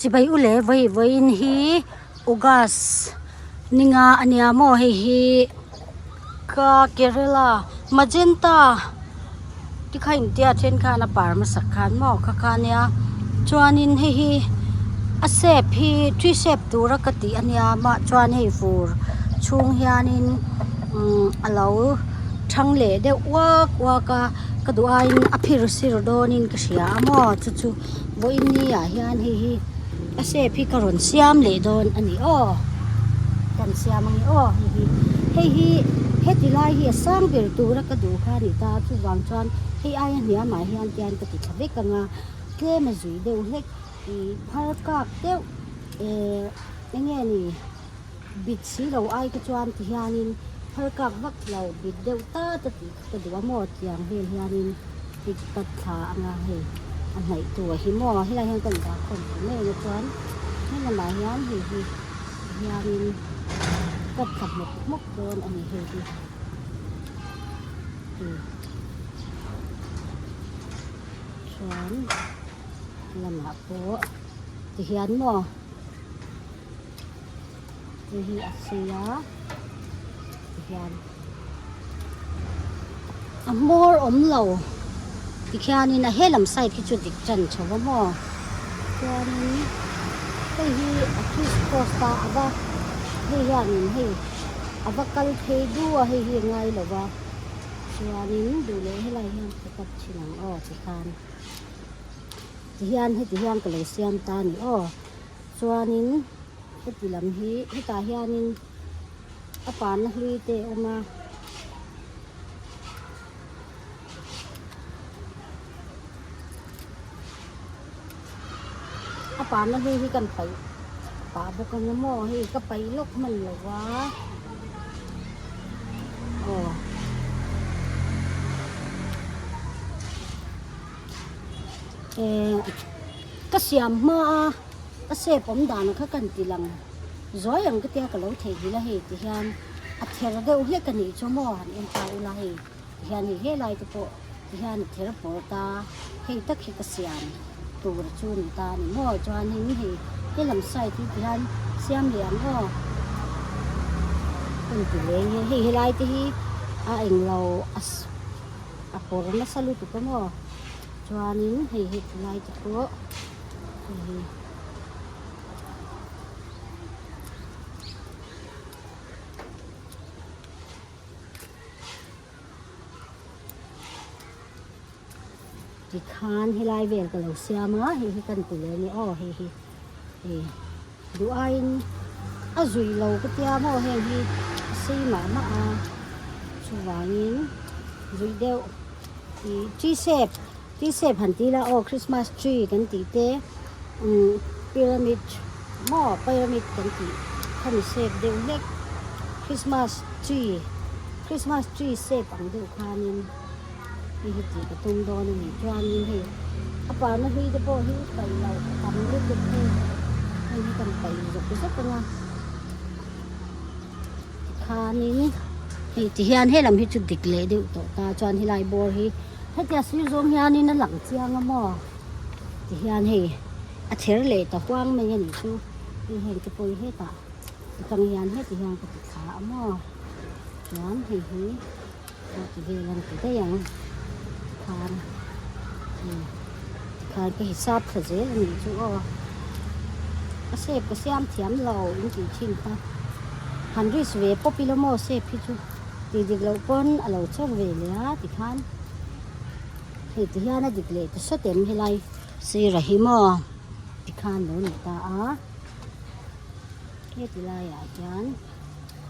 Chibai u le vawi vawiin hi August ninga a nia maw hei hi ka Kerala magenta te kha intia then khan a par hmasak khan maw kha kha nia chuanin hei hi a shape hi tree shape tura ka tih a nia mah chuan hei fur chhung hianin umm a lo thang leh deuh uak uak a ka duh aiin a phir sir dawnin ka hria a maw chu chu. Vawiin ni ah hian hei hi a shape hi ka rawn siam leh dawn a ni aw kan siam ang aw hei hi hei hi heti lai hi a sang ber tura ka duh kha a ni ta chuvang chuan hei aia hniam ah hian tian ka ti thla vek ang a tlem a zui deuh hlek ih phar kak deuh eh eng nge ni bit si lo ai te chuan ti hianin phar kak vak lo bit deuh tat a tih kha ka duh a maw tiang vel hianin pik tat thla anga hei a hnaih tu a hi maw helai hian ka indah khawm ta ngei na chuan helamah hian hei hi hianin tat thla hmawk hmawk dawn a ni hei hi chuan lamah pawh tihian maw. Hei hi a sei a tihian a hmawr awm lo tikhianin a helam side hi chu dik tan chho a maw chuanin hei hi a criss cross ta a va hei hianin hei a va kal phei du a hei hi a ngai lo va chuanin duh leh helai hian ka cut thin ang aw tikhan tihian heti hian ka lo siam ta a ni aw. Chuanin heti lam hi hetah hianin a parna hlui te a awm a. A parna hlui hi kan paih pah bawk ang maw hei ka paih lawk hman lo va aw. Eh ka siam hma a a shape awm dan kha kan ti lang zuai ang ka tia ka lo theihnghilh a hei ti hian a ther deuh hlek a nih chu maw han en ta ula hei ti hian hei helai te pawh ti hian a ther pawr ta hei tak hi ka siam tur chu a ni ta a ni maw chuanin hei helam side hi ti hian siam leh ang aw ka inti leng e hei helai te hi a englo a. A kawr nasa lutuk a maw chuanin hei hi tilai te pawh hei hi tikhan helai vel ka lo siam a hei hi kan ti leh a ni aw hei hi hei duh aiin a zui lo ka tia maw heng hi a sei mah mah a chuvangin zui deuh ih tree shape tree shape han ti ila aw christmas tree kan tih te umm pyramid maw pyramid kan tih khami shape deuh hlek christmas tree christmas tree shape ang deuh khanin. Hei hi tih ka tum dawn a ni. Chuanin hei a parna hlui te pawh hi paih loh a tam lutuk hei. Hei hi kan paih zawk zawk ang a. Tikhanin hei tihian helam hi chu dik leh deuh tawh ta chuan helai bawr hi hetia sir zawng hianin a lang chiang a maw. Tihian hei a ther leh ta huang mai a nih chu. Hei heng te pawh hi hetah atang hian heti hian ka ti thla a maw. Chuan hei hi. Aw ti vel an ti daih ang tikhan tikhan ka hisap thla zel a nih chu aw a shape ka siam thiam lo in tih thin kha han risk ve pawp ila maw shape hi chu tih dik loh pawn a lo chawr ve leh a tikhan hei ti hian a dik leh ta sawt em helai sirah hi maw tikhan lo ni ta a heti laiah hian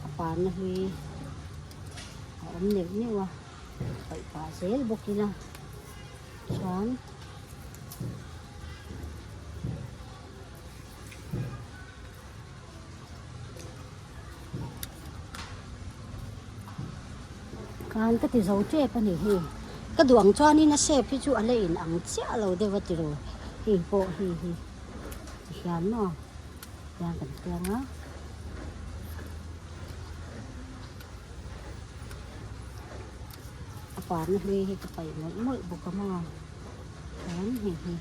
a parna hlui. A awm neuh neuh a paih pah zel bawk ila chuan khan ka ti zo tep a ni hei ka duh ang chuanin a shape hi chu a la in ang chiah lo deuh a tiraw hei pawh hei hi tihian maw tiang kan tiang a. A parna hlui hi ka paih mawlh mawlh bawk a maw chuan hei hi.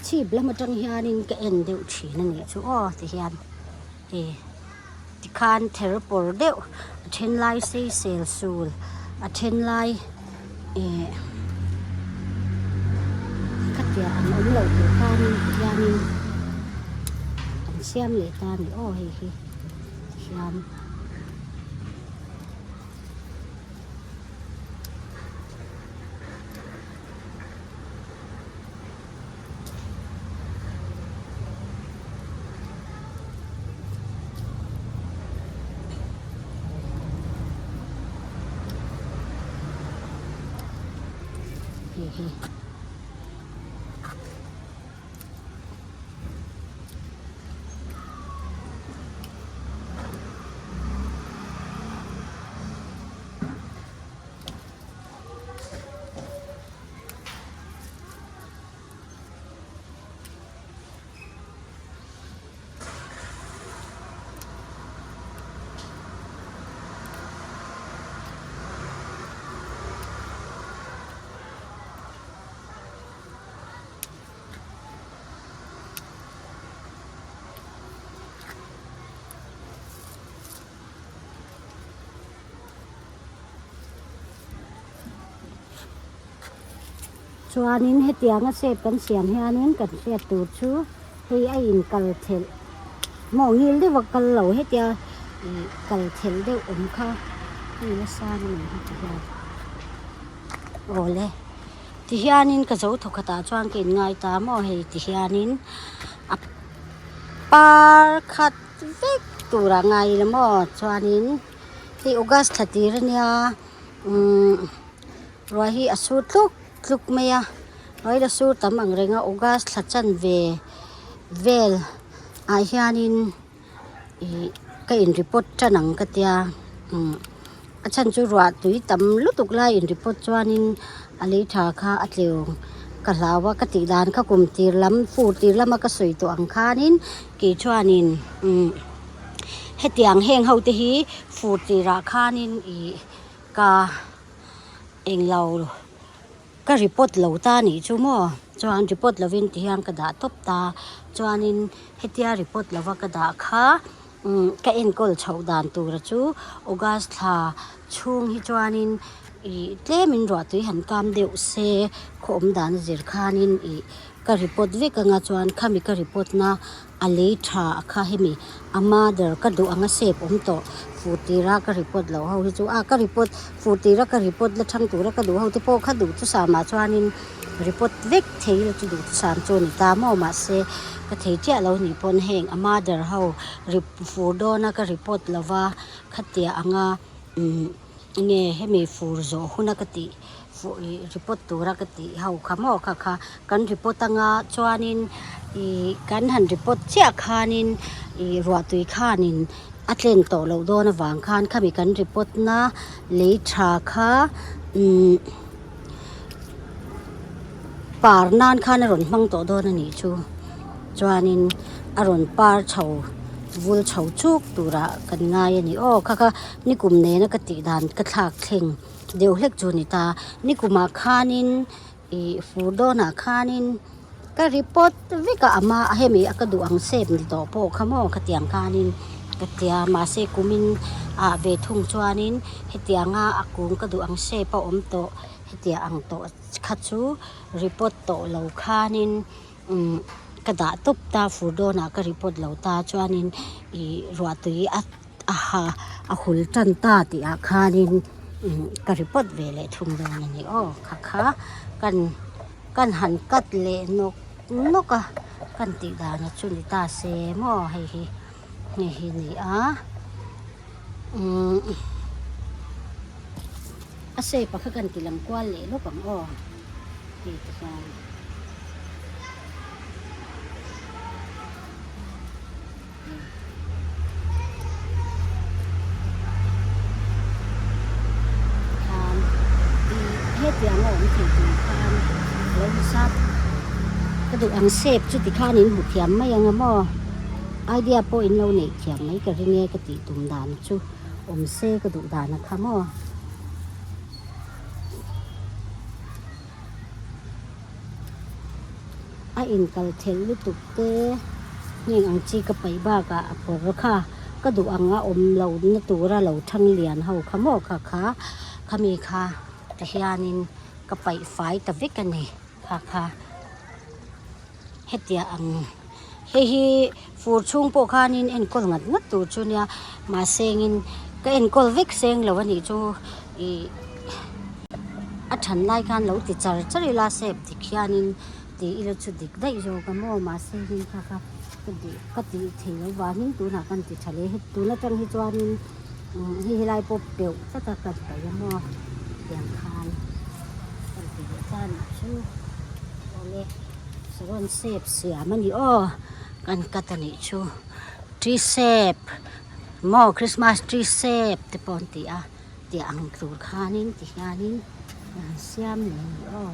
chhip lam atang hianin ka en deuh thin a nih chu aw tihian e tikhan ther pawr deuh a then lai sei sel sul a then lai eh khatia an awm loh tur khanin tihianin an siam leh ta a ni aw hei hi tihian. Hei hi. Chuanin hetianga shape kan siam hianin kan hriat tur chu hei a inkal thelh maw ngil deuh a kal lo hetia ih kal thelh deuh awm kha hei la sang a ni heti hian awle tihianin ka zo thawk khatah chuan ka inngai ta maw hei tihianin a par khat vek turah ngai ila maw chuanin hei august thla tir ania umm ruah hi a sur tluk tluk mai a ruah hi a sur tam ang reng a august thla chanve vel ah hianin ih ka in report tan ang ka tia umm a chhan chu ruah tui tam lutuk lai in report chuanin a lei tha kha a tleu ka hlau a ka tih dan kha kum tir lam fur tir lama ka sawi tawh ang khanin kei chuanin umm hetiang heng ho te hi fur tirah khanin ih ka englo ka report lo ta nih chu maw chuan report lovin tihian ka dah tawp ta chuanin hetia report lova ka dah kha umm ka enkawl chhoh dan tura chu august thla chhung hi chuanin ih tlemin ruah tui han kam deuh se khaw awm dan a zir khanin ih ka report vek anga chuan khami ka report na a lei tha a kha hemi a mother ka duh anga shape awm tawh fur tira ka report loh ho hi chu a ka report fur tira ka report la thang tura ka duh ho te pawh kha duh chu samah chuanin report vek thei ila chu duh chu sam chu a ni ta maw mahse ka thei chiah lo nih pawn heng a mother ho fur dawna ka report lova khatia anga umm enge hemi fur zawh huna ka tih fuh ih report tura ka tih ho kha maw kha kha kan report anga chuanin ih kan han report chiah khanin ih ruah tui khanin a tlen tawh loh dawn avang khan khami kan report na lei tha kha umm par nan khan a rawn hmang tawh dawn a nih chu chuanin a rawn par chho vul chho chuk turah kan ngai a ni aw kha kha nikum nena ka tih dan ka thlak thleng. Deuh hlek chu a ni ta. Nikumah khanin ih fur dawnah khanin ka report vek a ama hemi a ka duh ang shape ni tawh pawh kha maw khatiang khanin ka tia mahse kumin ah ve thung chuanin hetianga a kung ka duh ang shape a awm tawh hetiang ang tawh kha chu report tawh lo khanin umm ka dah tawp ta fur dawnah ka report lo ta chuanin ih ruahtui a. A ha a hul tan ta tih ah khanin ka report ve leh thung dawn a ni aw kha kha kan kan han cut leh nawk nawk a kan tih dan a chu ni ta se maw hei hi hei hi a ni a umm a shape a kha kan ti lang kual leh lawk ang aw hei ti hian. Khan ih hetiang a awm thei tur khan a lo hisap ka duh ang shape chu tikhan in hmu thiam mai ang a maw idea pawh in lo neih thiam mai ka ring e ka tih tum dan chu awm se ka duh dan a kha maw. A inkal thelh lutuk te heng ang chi ka paih bakah a kawr kha ka duh ang a awm lo na tura lo thang lian ho kha maw kha kha khami kha ti hianin ka paih fai ta vek a ni kha kha hetiang ang hei hi fur chhung pawh khanin enkawl ngat ngat tur chu nia mahse engin ka enkawl vek seng lo a nih chu ih a than lai khan lo ti char char ila sep dik hianin tih ila chu dik daih zawk a maw mahse heng kha kha ka duh ka tih theih loh vangin tunah kan ti tha leh tun atang hi chuanin hei helai pawh peuh tlat a kan paih a maw tiang khan kan ti leh ta a nih chu awle saron sep siam a ni aw kan cut a nih chu tree sep maw christmas tree sep te pawh an ti a tih ang tur khanin ti hianin an siam leh a ni aw.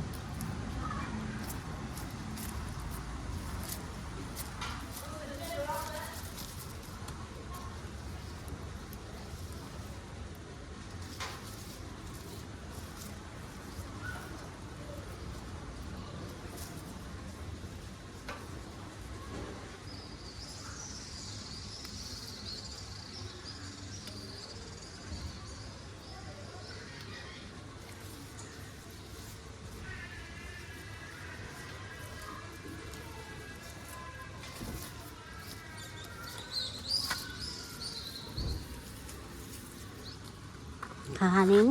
Khanin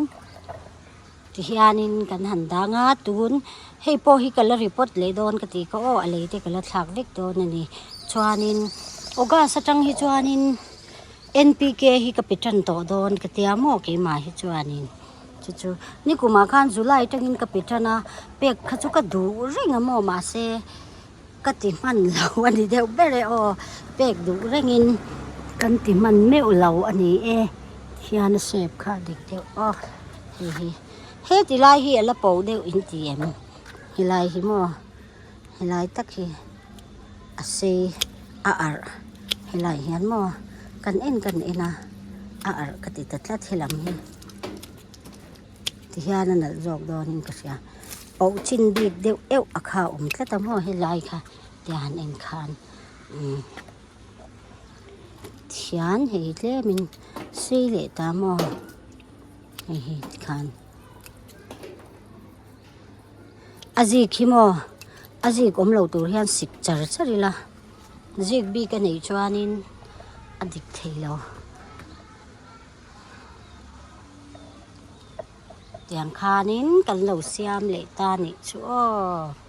tihianin kan han dang a tun hei pawh hi ka la report leh dawn ka tih kha aw a lei te ka la thlak vek dawn a ni chuanin august atang hi chuanin N_p_k hi ka pe tan tawh dawn ka tia maw keimah hi chuanin. Chu chu nikumah khan July atangin ka pe tan a, pek kha chu ka duh reng a maw mahse ka ti hman lo a ni deuh ber e aw, pek duh rengin kan ti hman meuh lo a ni e hian a shape kha a dik deuh aw hei hi heti lai hi a la po deuh in ti em helai hi maw helai tak hi a sei a arh helai hian maw kan en kan en a a arh ka ti ta tlat helam hi. Tihian a nalh zawk dawnin ka hria poh chin bik deuh euh a kha a awm tlat a maw helai kha tia han en khan umm thian hei tlemin sei leh ta maw hei hi tikhan a zik hi maw a zik awm lo tur hian sik char char ila zik bik a neih chuanin a dik thei lo. Tiang khanin kan lo siam leh ta nih chu aw.